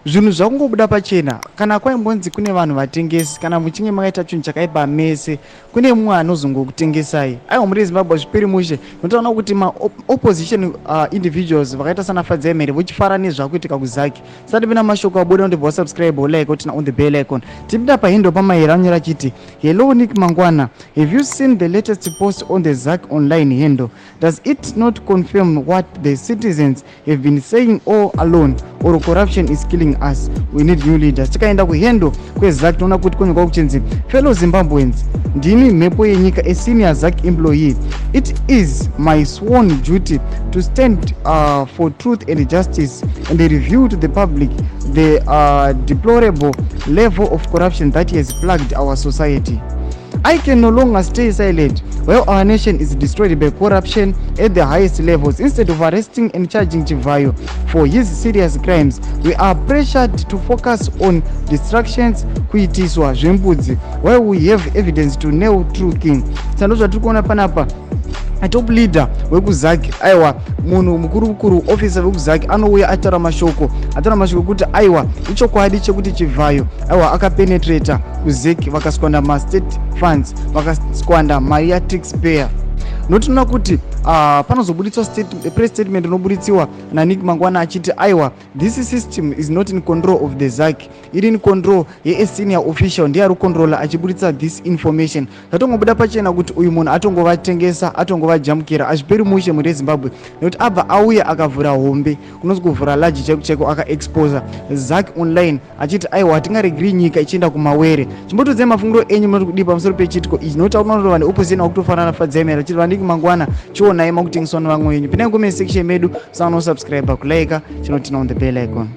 Zvinhu zvakungobuda pachena. Kana kwaimbonzi kune vanhu vatengesi, kana muchinge makaita chinhu chakaipa mese, kune mumwe anozongokutengesai. Aiwa, muri Zimbabwe zvipiri mushe. Unotoona kuti maopposition individuals vakaita sana Fadzai Mhere vochifara nezvakuitika kuZACC. Sati pina mashoko abuda, undibva wasubscribe, wolike, woturn on the bell icon. Tipinda pahandle paMahere anyora achiti, "Hello Nick Mangwana, have you seen the latest post on the ZACC online handle? Does it not confirm what the citizens have been saying all along, or corruption is killing us? We need new leaders." Tikaenda kuhandle kweZACC, toona kuti kunyorwa kuchinzi, "Fellow Zimbabweans, ndini Mhepo Yenyika, a senior ZACC employee. It is my sworn duty to stand for truth and justice and reveal to the public the deplorable level of corruption that has plagued our society. I can no longer stay silent while our nation is destroyed by corruption at the highest levels. Instead of arresting and charging Chivayo for his serious crimes, we are pressured to focus on distractions, kuitiswa zvembudzi, while we have evidence to nail true king." Sando zvatiri kuona panapa, top leader wekuZACC, aiwa, munhu mukuru mukuru, officer wekuZACC, anouya ataura mashoko, ataura mashoko ekuti aiwa, ichokwadi chekuti Chivhayo, aiwa, akapenetrata kuZEC, vakasquander mastate funds, vakasquander mari yataxpayer. Notoona kuti panozobuditswa press statement inobuditsiwa naNick Mangwana achiti aiwa, this system is not in control of the ZACC, iri in control yesenior official, ndiye ari kucontrola achibuditsa this information. Zvatongobuda pachena kuti uyu munhu atongovatengesa, atongovajamukira. Hazviperi mushe muri yeZimbabwe, nekuti abva auya akavhura hombe, kunonzi kuvhura large chaiko chaiko, akaexposa ZACC online achiti aiwa, hatingaregiri nyika ichienda kumawere. Chimbotodzai mafungiro enyu, munoti kudii pamusoro pechiitiko ichi? Nokuti akunotorova neopposition wakutofanana Fadzai Mhere achiti, "VaNick Mangwana, chionai makutengeswa nevamwe venyu." Pindai comment section medu, sanosubscribe, kulike, chinoturn on the bell icon.